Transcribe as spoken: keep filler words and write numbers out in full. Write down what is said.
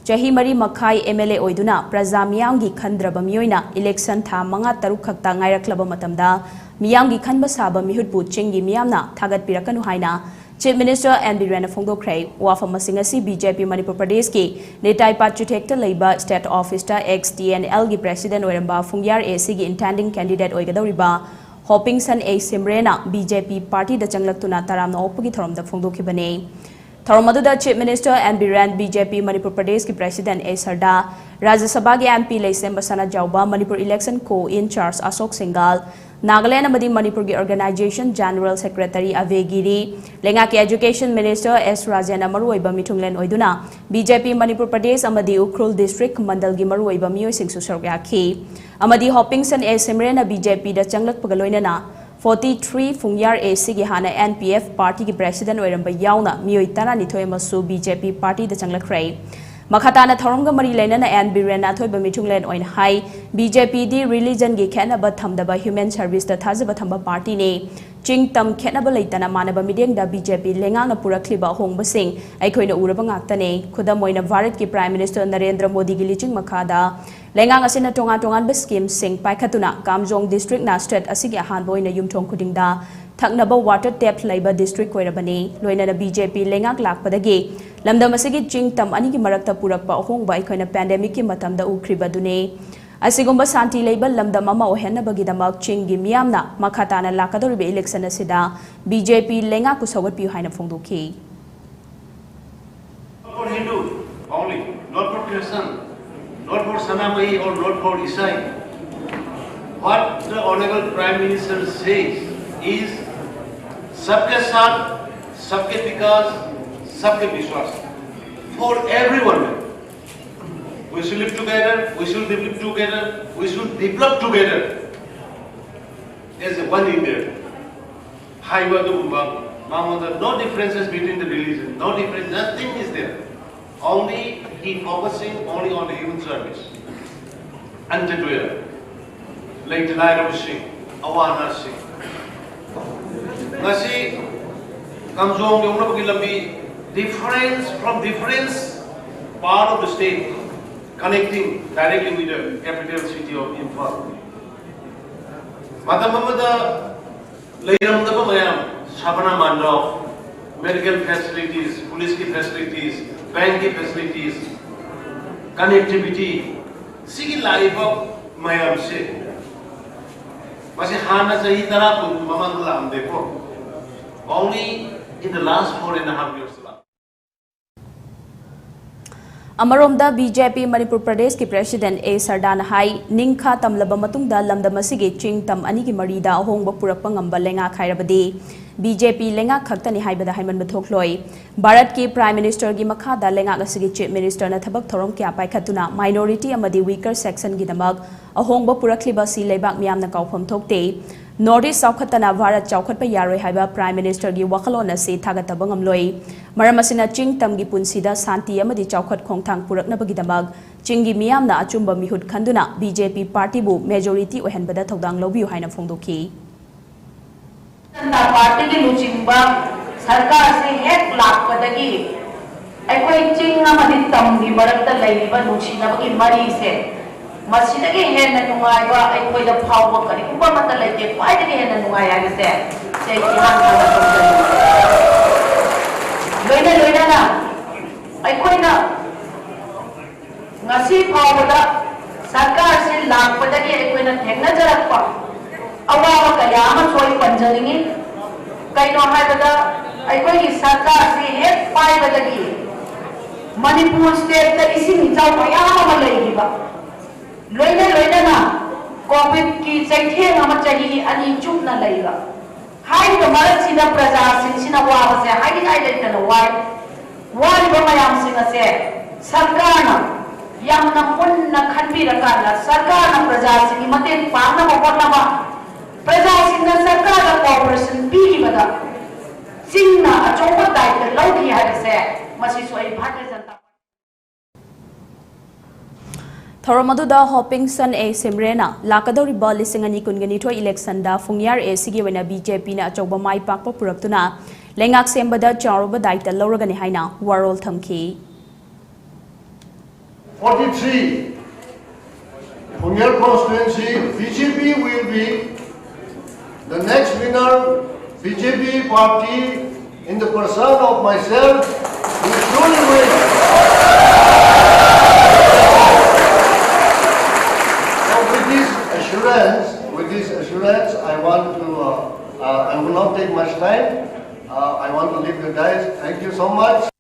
ꯆꯍꯤ ꯃꯔꯤ ꯃꯈꯥꯏ M L A ꯑꯣꯏꯗꯨꯅ ꯄ꯭ꯔꯖꯥ ꯃꯤꯌꯥꯝꯒꯤ ꯈꯟꯗ꯭ꯔꯕ ꯃꯤꯑꯣꯏꯅ election ꯊꯥ ꯃꯉꯥ ꯇꯔꯨꯛ ꯈꯛꯇ ꯉꯥꯏꯔꯛꯂꯕ ꯃꯇꯝꯗ ꯃꯤꯌꯥꯝꯒꯤ ꯈꯟꯕ ꯁꯥꯕ ꯃꯤꯍꯨꯠꯄꯨ ꯆꯤꯡꯒꯤ ꯃꯤꯌꯥꯝꯅ ꯊꯥꯒꯠꯄꯤꯔꯛꯀꯅꯨ ꯍꯥꯏꯅ Chief Minister N Birenꯅ ꯐꯣꯡꯗꯣꯛꯈ꯭ꯔꯦ꯫ ꯋꯥꯐꯝ ꯑꯁꯤꯡ ꯑꯁꯤ B J P ꯃꯅꯤꯄꯨꯔ ꯄ꯭ꯔꯗꯦꯁꯀꯤ ꯅꯤꯇꯥꯏ ꯄꯥꯠ ꯆꯨꯊꯦꯛꯇ ꯂꯩꯕ state officeꯇ ex T N Lꯒꯤ president ꯑꯣꯏꯔꯝꯕ ꯐꯨꯡꯌꯥꯔ ACꯒꯤ intending candidate ꯑꯣꯏꯒꯗꯧꯔꯤꯕ ꯍꯣꯄꯤꯡꯁꯟ A ꯁꯤꯝꯔꯦꯅ B J P partyꯗ ꯆꯪꯂꯛꯇꯨꯅ ꯇꯔꯥꯝꯅ ꯑꯣꯛꯄꯒꯤ ꯊꯧꯔꯝꯗ ꯐꯣꯡꯗꯣꯛꯈꯤꯕꯅꯤ꯫ ꯊꯧꯔꯝ ꯑꯗꯨꯗ Chief Minister N Biren, B J P Manipur ꯄ꯭ꯔꯗꯦꯁꯀꯤ president A ꯁꯔꯗꯥ, ꯔꯥꯖ꯭ꯌ ꯁꯚꯥꯒꯤ M P ꯂꯩꯁꯦꯝꯕ ꯁꯅꯥꯖꯥꯎꯕ, ꯃꯅꯤꯄꯨꯔ election co-in charge ꯑꯁꯣꯛ ꯁꯤꯡꯒꯥꯜ, ꯅꯥꯒꯥꯂꯦꯟ ꯑꯃꯗꯤ ꯃꯅꯤꯄꯨꯔꯒꯤ organization general secretary ꯑꯚꯦ ꯒꯤꯔꯤ, ꯂꯩꯉꯥꯛꯀꯤ education minister S ꯔꯥꯖꯦꯟꯅ ꯃꯔꯨꯑꯣꯏꯕ ꯃꯤꯊꯨꯡꯂꯦꯟ ꯑꯣꯏꯗꯨꯅ B J P Manipur Pradesh ꯑꯃꯗꯤ ꯎꯈ꯭ꯔꯨꯜ district ꯃꯟꯗꯜꯒꯤ ꯃꯔꯨꯑꯣꯏꯕ ꯃꯤꯑꯣꯏꯁꯤꯡꯁꯨ ꯁꯔꯨꯛ ꯌꯥꯈꯤ꯫ ꯑꯃꯗꯤ ꯍꯣꯄꯤꯡꯁꯟ A ꯁꯤꯝꯔꯦꯟꯅ B J Pꯗ ꯆꯪꯂꯛꯄꯒ ꯂꯣꯏꯅꯅ forty three ꯐꯨꯡꯌꯥꯔ ACꯒꯤ ꯍꯥꯟꯅ N P F partyꯒꯤ president ꯑꯣꯏꯔꯝꯕ ꯌꯥꯎꯅ ꯃꯤꯑꯣꯏ ꯇꯔꯥꯅꯤꯊꯣꯏ ꯑꯃꯁꯨ B J P partyꯗ ꯆꯪꯂꯛꯈ꯭ꯔꯦ꯫ ꯃꯈꯥ ꯇꯥꯅ ꯊꯧꯔꯝꯒ ꯃꯔꯤ ꯂꯩꯅꯅ N Birenꯅ ꯑꯊꯣꯏꯕ ꯃꯤꯊꯨꯡꯂꯦꯟ ꯑꯣꯏꯅ ꯍꯥꯏ, B J Pꯗꯤ religionꯒꯤ ꯈꯦꯠꯅꯕ ꯊꯝꯗꯕ human serviceꯇ ꯊꯥꯖꯕ ꯊꯝꯕ partyꯅꯤ꯫ ꯆꯤꯡ ꯇꯝ ꯈꯦꯠꯅꯕ ꯂꯩꯇꯅ ꯃꯥꯟꯅꯕ ꯃꯤꯠꯌꯦꯡꯗ B J P ꯂꯩꯉꯥꯛꯅ ꯄꯨꯔꯛꯂꯤꯕ ꯑꯍꯣꯡꯕꯁꯤꯡ ꯑꯩꯈꯣꯏꯅ ꯎꯔꯕ ꯉꯥꯛꯇꯅꯤ꯫ ꯈꯨꯗꯝ ꯑꯣꯏꯅ ꯚꯥꯔꯠꯀꯤ Prime Minister ꯅꯔꯦꯟꯗ꯭ꯔ ꯃꯣꯗꯤꯒꯤ ꯂꯤꯆꯤꯡ ꯃꯈꯥꯗ ꯂꯩꯉꯥꯛ ꯑꯁꯤꯅ ꯇꯣꯉꯥꯟ ꯇꯣꯉꯥꯟꯕ schemeꯁꯤꯡ ꯄꯥꯏꯈꯠꯇꯨꯅ ꯀꯥꯝꯖꯣꯡ districtꯅ state ꯑꯁꯤꯒꯤ ꯑꯍꯥꯟꯕ ꯑꯣꯏꯅ ꯌꯨꯝꯊꯣꯡ ꯈꯨꯗꯤꯡꯗ ꯊꯛꯅꯕ water tap ꯂꯩꯕ district ꯑꯣꯏꯔꯕꯅꯤ꯫ ꯂꯣꯏꯅꯅ B J P ꯂꯩꯉꯥꯛ ꯂꯥꯛꯄꯗꯒꯤ ꯂꯝꯗꯝ ꯑꯁꯤꯒꯤ ꯆꯤꯡ ꯇꯝ ꯑꯅꯤꯒꯤ ꯃꯔꯛꯇ ꯄꯨꯔꯛꯄ ꯑꯍꯣꯡꯕ ꯑꯩꯈꯣꯏꯅ pandemicꯀꯤ ꯃꯇꯝꯗ ꯎꯈ꯭ꯔꯤꯕꯗꯨꯅꯤ꯫ ꯑꯁꯤꯒꯨꯝꯕ ꯁꯥꯟꯇꯤ ꯂꯩꯕ ꯂꯝꯗꯝ ꯑꯃ ꯑꯣꯏꯍꯟꯅꯕꯒꯤꯗꯃꯛ ꯆꯤꯡꯒꯤ ꯃꯤꯌꯥꯝꯅ ꯃꯈꯥ ꯇꯥꯅ ꯂꯥꯛꯀꯗꯧꯔꯤꯕ election ꯑꯁꯤꯗ B J P ꯂꯩꯉꯥꯛꯄꯨ ꯁꯧꯒꯠꯄꯤꯌꯨ ꯍꯥꯏꯅ ꯐꯣꯡꯗꯣꯛꯈꯤ꯫ Not for Hindu only, not for Christian, not for Sanamai or not for Isai. What the Honorable Prime Minister says is सबके साथ, सबके विकास, सबके विश्वास, for everyone. We should live together, we should live together, we should develop together as a one India. ꯍꯥꯏꯕ ꯑꯗꯨꯒꯨꯝꯕ ꯃꯉꯣꯟꯗ no differences between the religion, no difference, nothing is there. Only he focusing only on the human service. Entrepreneur, ꯂꯩꯇ ꯂꯥꯏꯔꯕꯁꯤꯡ, ꯑꯋꯥ ꯑꯅꯥꯁꯤꯡ꯫ ꯉꯁꯤ ꯀꯥꯝꯖꯣꯡ ꯌꯧꯅꯕꯒꯤ ꯂꯝꯕꯤ difference from difference Part of the state connecting directly with the capital city of Imphal. ꯃꯇꯝ ꯑꯃꯗ ꯂꯩꯔꯝꯗꯕ ꯃꯌꯥꯝ, ꯁꯕꯅꯥ ꯃꯟꯗꯞ, medical facilities, police ꯀꯤ facilities, bank ꯀꯤ facilities, connectivity, ꯁꯤꯒꯤ ꯂꯥꯛꯏꯕ ꯃꯌꯥꯝꯁꯦ, ꯃꯁꯤ ꯍꯥꯟꯅ ꯆꯍꯤ ꯇꯔꯥ ꯀꯨꯟ ꯃꯃꯥꯡꯗ ꯂꯥꯛꯑꯝꯗꯦꯀꯣ꯫ Only in the last four and a half years ꯂꯥꯛ ꯑꯃꯔꯣꯝꯗ ꯕꯤ ꯖꯦ ꯄꯤ ꯃꯅꯤꯄꯨꯔ ꯄ꯭ꯔꯗꯦꯁꯀꯤ ꯄ꯭ꯔꯦꯁꯤꯗꯦꯟꯠ ꯑꯦ ꯁꯔꯗꯥꯅ ꯍꯥꯏ, ꯅꯤꯡꯈꯥ ꯇꯝꯂꯕ ꯃꯇꯨꯡꯗ ꯂꯝꯗꯝ ꯑꯁꯤꯒꯤ ꯆꯤꯡ ꯇꯝ ꯑꯅꯤꯒꯤ ꯃꯔꯤꯗ ꯑꯍꯣꯡꯕ ꯄꯨꯔꯛꯄ ꯉꯝꯕ ꯂꯩꯉꯥꯛ ꯍꯥꯏꯔꯕꯗꯤ ꯕꯤ ꯖꯦ ꯄꯤ ꯂꯩꯉꯥꯛ ꯈꯛꯇꯅꯤ ꯍꯥꯏꯕꯗ ꯍꯥꯏꯃꯟꯕ ꯊꯣꯛꯂꯣꯏ꯫ ꯚꯥꯔꯠꯀꯤ ꯄ꯭ꯔꯥꯏꯝ ꯃꯤꯅꯤꯁꯇꯔꯒꯤ ꯃꯈꯥꯗ ꯂꯩꯉꯥꯛ ꯑꯁꯤꯒꯤ ꯆꯤꯐ ꯃꯤꯅꯤꯁꯇꯔꯅ ꯊꯕꯛ ꯊꯧꯔꯝ ꯀꯌꯥ ꯄꯥꯏꯈꯠꯇꯨꯅ minority ꯑꯃꯗꯤ weaker section ꯒꯤꯗꯃꯛ ꯑꯍꯣꯡꯕ ꯄꯨꯔꯛꯂꯤꯕ ꯑꯁꯤ ꯂꯩꯕꯥꯛ ꯃꯤꯌꯥꯝꯅ ꯀꯥꯎꯐꯝ ꯊꯣꯛꯇꯦ꯫ ꯅꯣꯔꯠ ꯏꯁ ꯆꯥꯎꯈꯠꯇꯅ ꯚꯥꯔꯠ ꯆꯥꯎꯈꯠꯄ ꯌꯥꯔꯣꯏ ꯍꯥꯏꯕ ꯄ꯭ꯔꯥꯏꯝ ꯃꯤꯅꯤꯁꯇꯔꯒꯤ ꯋꯥꯈꯜꯂꯣꯟ ꯑꯁꯤ ꯊꯥꯒꯠꯇꯕ ꯉꯝꯂꯣꯏ꯫ ꯃꯔꯝ ꯑꯁꯤꯅ ꯆꯤꯡ ꯇꯝꯒꯤ ꯄꯨꯟꯁꯤꯗ ꯁꯥꯟꯇꯤ ꯑꯃꯗꯤ ꯆꯥꯎꯈꯠ ꯈꯣꯡꯊꯥꯡ ꯄꯨꯔꯛꯅꯕꯒꯤꯗꯃꯛ ꯆꯤꯡꯒꯤ ꯃꯤꯌꯥꯝꯅ ꯑꯆꯨꯝꯕ ꯃꯤꯍꯨꯠ ꯈꯟꯗꯨꯅ ꯕꯤ ꯖꯦ ꯄꯤ ꯄꯥꯔꯇꯤꯕꯨ ꯃꯦꯖꯣꯔꯤꯇꯤ ꯑꯣꯏꯍꯟꯕꯗ ꯊꯧꯗꯥꯡ ꯂꯧꯕꯤꯌꯨ ꯍꯥꯏꯅ ꯐꯣꯡꯗꯣꯛꯈꯤ꯫ ꯖꯅꯇꯥ ꯄꯥꯔꯇꯤꯒꯤ ꯂꯨꯆꯤꯡꯕ ꯁꯔꯀꯥꯔꯁꯤ ꯍꯦꯛ ꯂꯥꯛꯄꯗꯒꯤ ꯑꯩꯈꯣꯏ ꯆꯤꯡ ꯑꯃꯗꯤ ꯇꯝꯒꯤ ꯃꯔꯛꯇ ꯂꯩꯔꯤꯕ ꯅꯨꯡꯁꯤꯅꯕꯒꯤ ꯃꯔꯤꯁꯦ ꯃꯁꯤꯗꯒꯤ ꯍꯦꯟꯅ ꯅꯨꯡꯉꯥꯏꯕ ꯑꯩꯈꯣꯏꯗ ꯐꯥꯎꯕ ꯀꯔꯤꯒꯨꯝꯕ ꯑꯃꯠꯇ ꯂꯩꯇꯦ꯫ ꯈ꯭ꯋꯥꯏꯗꯒꯤ ꯍꯦꯟꯅ ꯅꯨꯡꯉꯥꯏ ꯍꯥꯏꯕꯁꯦ ꯁꯤ ꯑꯩ ꯏꯍꯥꯟ ꯍꯥꯟꯅ ꯐꯪꯖꯅꯤꯡꯉꯤ꯫ ꯂꯣꯏꯅ ꯂꯣꯏꯅꯅ ꯑꯩꯈꯣꯏꯅ ꯉꯁꯤ ꯐꯥꯎꯕꯗ ꯁꯔꯀꯥꯔꯁꯤ ꯂꯥꯛꯄꯗꯒꯤ ꯑꯩꯈꯣꯏꯅ ꯊꯦꯡꯅꯖꯔꯛꯄ ꯑꯋꯥꯕ ꯀꯌꯥ ꯑꯃꯁꯨ ꯑꯩ ꯄꯟꯖꯅꯤꯡꯏ꯫ ꯀꯩꯅꯣ ꯍꯥꯏꯕꯗ ꯑꯩꯈꯣꯏꯒꯤ ꯁꯔꯀꯥꯔꯁꯤ ꯍꯦꯛ ꯄꯥꯏꯕꯗꯒꯤ ꯃꯅꯤꯄꯨꯔ ꯁ꯭ꯇꯦꯠꯇ ꯏꯁꯤꯡ ꯏꯆꯥꯎ ꯃꯌꯥꯝ ꯑꯃ ꯂꯩꯈꯤꯕ, ꯂꯣꯏꯅ ꯂꯣꯏꯅꯅ ꯀꯣꯚꯤꯗꯀꯤ ꯆꯩꯊꯦꯡ ꯑꯃ ꯆꯍꯤ ꯑꯅꯤ ꯆꯨꯞꯅ ꯂꯩꯕ, ꯍꯥꯏꯔꯤꯕ ꯃꯔꯛꯁꯤꯗ ꯄ꯭ꯔꯖꯥꯁꯤꯡꯁꯤꯅ ꯋꯥꯕꯁꯦ ꯍꯥꯏꯅꯤꯡꯉꯥꯏ ꯂꯩꯇꯅ ꯋꯥꯏ꯫ ꯋꯥꯔꯤꯕ ꯃꯌꯥꯝꯁꯤꯡ ꯑꯁꯦ ꯁꯔꯀꯥꯔꯅ ꯌꯥꯝꯅ ꯃꯨꯟꯅ ꯈꯟꯕꯤꯔꯀꯥꯟꯗ ꯁꯔꯀꯥꯔꯅ ꯄ꯭ꯔꯖꯥꯁꯤꯡꯒꯤ ꯃꯇꯦꯡ ꯄꯥꯡꯅꯕ ꯍꯣꯠꯅꯕ, ꯄ꯭ꯔꯖꯥꯁꯤꯡꯅ ꯁꯔꯀꯥꯔꯗ cooperation ꯄꯤꯈꯤꯕꯗ ꯆꯤꯡꯅ ꯑꯆꯧꯕ ꯗꯥꯏꯇ ꯂꯧꯈꯤ ꯍꯥꯏꯕꯁꯦ ꯃꯁꯤꯁꯨ ꯑꯩ ꯚꯥꯔꯇꯤꯌ ꯖꯅꯇꯥ ꯊꯧꯔꯝ ꯑꯗꯨꯗ ꯍꯣꯄꯤꯡꯁꯟ ꯑꯦ ꯁꯤꯝꯔꯦꯅ ꯂꯥꯛꯀꯗꯧꯔꯤꯕ ꯂꯤꯁꯤꯡ ꯑꯅꯤ ꯀꯨꯟꯒ ꯅꯤꯊꯣꯏ ꯏꯂꯦꯛꯁꯟꯗ ꯐꯨꯡꯌꯥꯔ ꯑꯦ ꯁꯤꯒꯤ ꯑꯣꯏꯅ ꯕꯤ ꯖꯦ ꯄꯤꯅ ꯑꯆꯧꯕ ꯃꯥꯏ ꯄꯥꯛꯄ ꯄꯨꯔꯛꯇꯨꯅ ꯂꯩꯉꯥꯛ ꯁꯦꯝꯕꯗ ꯆꯥꯎꯔꯕ ꯗꯥꯏꯇ ꯂꯧꯔꯒꯅꯤ ꯍꯥꯏꯅ ꯋꯥꯔꯣꯜ ꯊꯝꯈꯤ꯫ forty-three, Phungyar constituency, B J P will be the next winner, B J P party in the person of myself will surely win. So with this assurance, with this assurance, I want to, uh, uh, I will not take much time. Uh, I want to leave you guys. Thank you so much.